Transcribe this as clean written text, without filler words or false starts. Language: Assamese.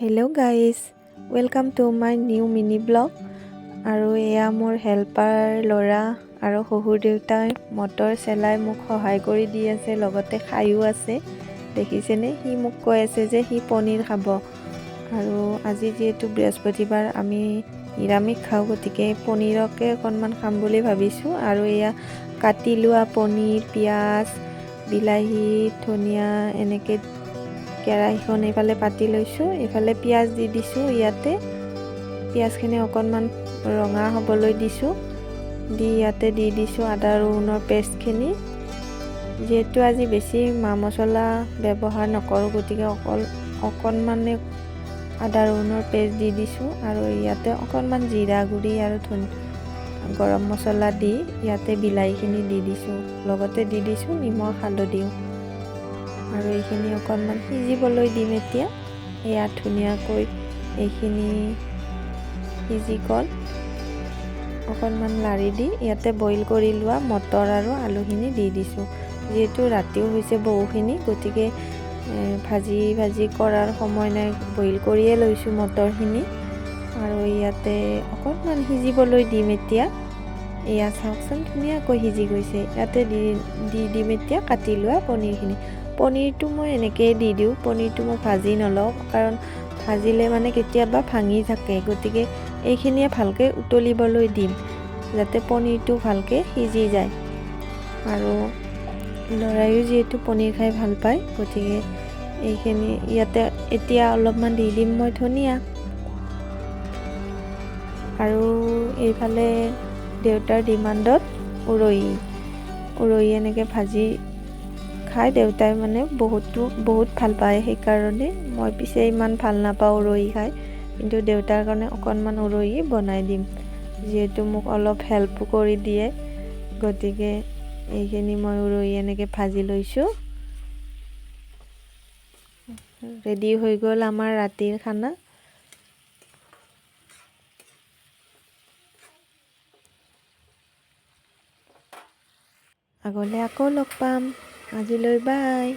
Hello guys, welcome to my new mini vlog. আৰু এয়া মোৰ হেল্পাৰ ল'ৰা আৰু শহুৰ দেউতাই মটৰ চেলাই মোক সহায় কৰি দি আছে, লগতে খায়ো আছে। দেখিছেনে, সি মোক কৈ আছে যে সি পনীৰ খাব। আৰু আজি যিহেতু বৃহস্পতিবাৰ, আমি নিৰামিষ খাওঁ, গতিকে পনীৰকে অকণমান খাম বুলি ভাবিছোঁ। আৰু এয়া কাটি লোৱা পনীৰ, পিঁয়াজ, বিলাহী, ধনিয়া এনেকৈ কেৰাহীখন এইফালে পাতি লৈছোঁ। এইফালে পিঁয়াজ দি দিছোঁ। ইয়াতে পিঁয়াজখিনি অকণমান ৰঙা হ'বলৈ দিছোঁ। দি ইয়াতে দি দিছোঁ আদা ৰহুনৰ পেষ্টখিনি। যিহেতু আজি বেছি মা মছলা ব্যৱহাৰ নকৰোঁ, গতিকে অকল অকণমানে আদা ৰহুনৰ পেষ্ট দি দিছোঁ। আৰু ইয়াতে অকণমান জিৰা গুড়ি আৰু গৰম মছলা দি ইয়াতে বিলাহীখিনি দি দিছোঁ, লগতে দি দিছোঁ নিমখ, হালধিও। আৰু এইখিনি অকণমান সিজিবলৈ দিম এতিয়া। এয়া ধুনীয়াকৈ এইখিনি সিজি গ'ল। অকণমান লাৰি দি ইয়াতে বইল কৰি লোৱা মটৰ আৰু আলুখিনি দি দিছোঁ। যিহেতু ৰাতিও হৈছে বহুখিনি, গতিকে ভাজি ভাজি কৰাৰ সময় নাই, বইল কৰিয়ে লৈছোঁ মটৰখিনি। আৰু ইয়াতে অকণমান সিজিবলৈ দিম এতিয়া। এয়া চাওকচোন, ধুনীয়াকৈ সিজি গৈছে। ইয়াতে দি দি দিম এতিয়া কাটি লোৱা পনীৰখিনি। পনীৰটো মই এনেকৈয়ে দি দিওঁ, পনীৰটো মই ভাজি নলওঁ, কাৰণ ভাজিলে মানে কেতিয়াবা ভাঙি থাকে। গতিকে এইখিনিয়ে ভালকৈ উতলিবলৈ দিম, যাতে পনীৰটো ভালকৈ সিজি যায়। আৰু ল'ৰায়ো যিহেতু পনীৰ খাই ভাল পায়, গতিকে এইখিনি ইয়াতে এতিয়া অলপমান দি দিম মই ধনিয়া। আৰু এইফালে দেউতাৰ ডিমাণ্ডত উৰহি, উৰহি এনেকৈ ভাজি খাই দেউতাই মানে বহুতো বহুত ভাল পায়। সেইকাৰণে মই পিছে ইমান ভাল নাপাওঁ উৰহি খাই, কিন্তু দেউতাৰ কাৰণে অকণমান উৰহি বনাই দিম, যিহেতু মোক অলপ হেল্পো কৰি দিয়ে। গতিকে এইখিনি মই উৰহি এনেকৈ ভাজি লৈছোঁ। ৰেডি হৈ গ'ল আমাৰ ৰাতিৰ খানা। আগলৈ আকৌ লগ পাম, আজিলৈ বাই।